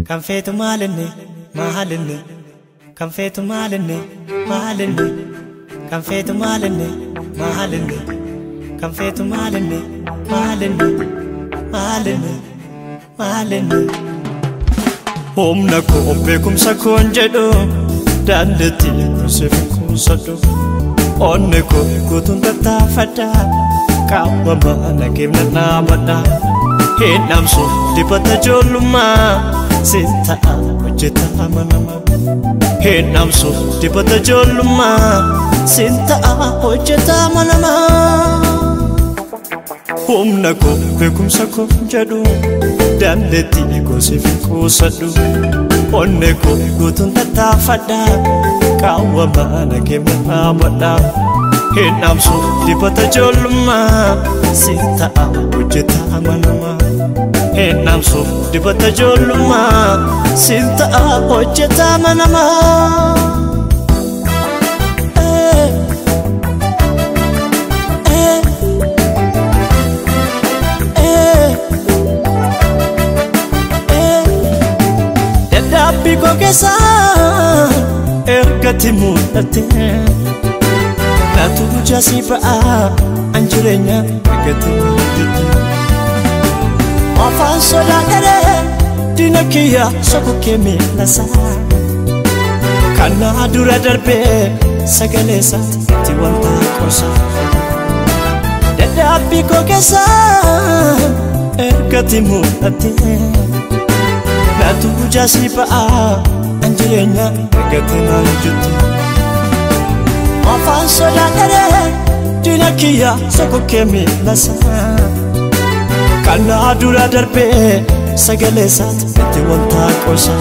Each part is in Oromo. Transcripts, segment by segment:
Kan feetu maalinni maalinni kan feetu maalinni maalinni kan feetu maalinni maalinni kan feetu maalinni maalinni maalinni maalinni. Humna koo beekumsa koon jedhu dandeettii siif kuusadhu onnee koo guutuun tattaafadha qaama mana keemna dhaabadha hin dhamsu dibata ijoollummaa siin ta'a hojjetaa manama hin dhamsu dibata ijoollummaa siin ta'a hojjetaa manama. Humna koo beekumsa koo jedhu dandeettii koo siif kuusadhu onnee koo guutuun tattaafadha qaawwa mana keemna dhaabadha hin dhamsu dibata ijoollummaa siin ta'a hojjetaa manama hin dhamsu dibata ijoollummaa siin ta'a hojjetaa manama. Dadhabbii koo keessa ergatti mul'atte natu jaasii ba'aa an jireenya ergatti mul'atte. Afaan sodaadharee diina kiyya sokokkee miilasaa kana dura darbee sagalee isaatti itti wanta qosa. Dadhabbii koo keessa ergatti mul'atte natu jaasii ba'aa an jireenya ergatti naan jette. Afaan sodaadharee diina kiyya sokokkee miilasaa kana dura darbee sagalee isaatti itti wanta qosa.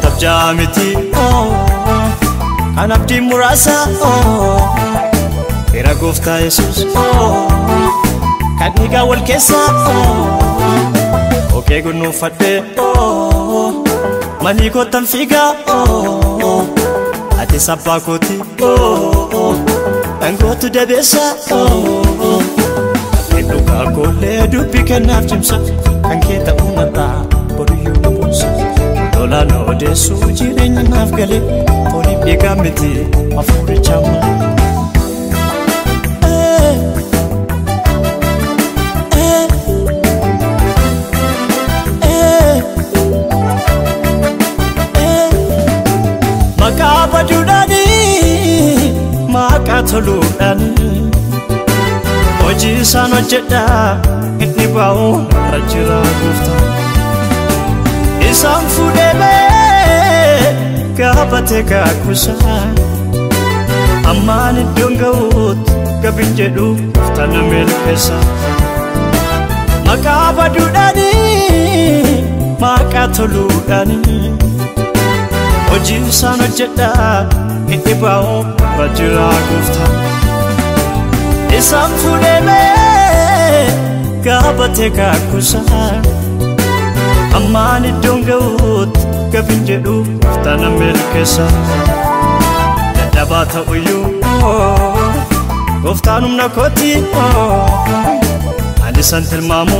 Tabjaa miti kan abdii muraasa fira gooftaa Yesuus kan dhiigaa wal keessa Okee gunuunfadhee manii kottan fiigaa ati sabbaa kooti dhangootu dabeessa Dhugaa koollee dubbii kennaaf cimsa kan kee ta'uu mataa boruyyuu na boonsa lolaan odeessuu jireenya naaf galee fooniif dhiigaa miti hafuuricha malee. Maqaa baduudhaanii maqaa toluudhaanii hojii isaan hojjedha inni baa'u irra jira gooftaa. Isaan fuudhee ba'ee gaafatee kaakusaa ammaan iddoon ga'uutti gabin jedhu gooftaan na milkeessa. Maqaa baduudhaanii maqaa toluudhaanii hojii isaan hojjedha inni baa'u irra jira gooftaa. Isaan fuudhee ba'ee gaafatee kaakusaa ammaan iddoon ga'uutti gabin jedhu gooftaan na milkeessa. Dadhabaa ta'uyyuu gooftaan humna kooti ani san tilmaamu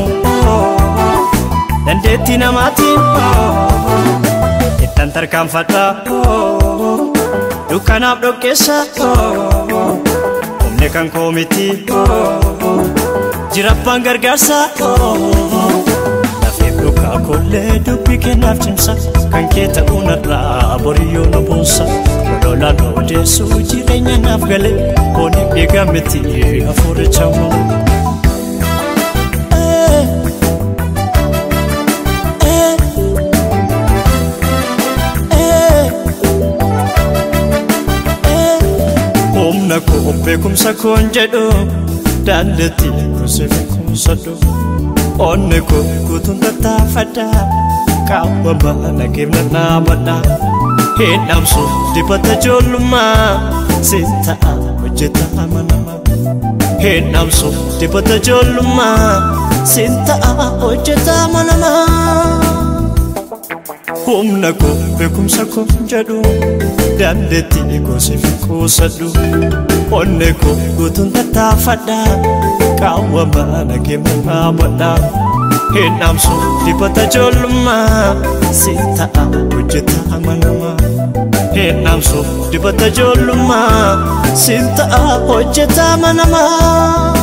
dandeettii namaati ittan tarkaanfadha dukkanaaf dhoqqeessa humni kan koo miti jira abbaan gargaarsa. Lafee dhugaa koollee dubbii kennaaf cimsa kan kee ta'uu narraa boriyyoo na boonsa lolaan odeessuu jireenya naaf galee fooniif dhiigaa miti hafuuricha malee. Humna koo beekumsa koon jedhu dandeettii koo siif kuusadhu onnee koo guutuun tattaafadha qaama mana keemna dhaabadha hin dhamsu dibata ijoollummaa siin ta'a hojjetaa manama hin dhamsu dibata ijoollummaa siin ta'a hojjetaa manama. Humna koo beekumsa koo jedhu dandeettii koo siif kuusadhu onnee koo guutuun tattaafadha qaawwa mana keemna dhaabadha Hin dhaamsu dibata ijoollummaa, si ta'a hojjeta amanamaa. Hin dhaamsu dibata ijoollummaa, si ta'a hojjeta amanamaa.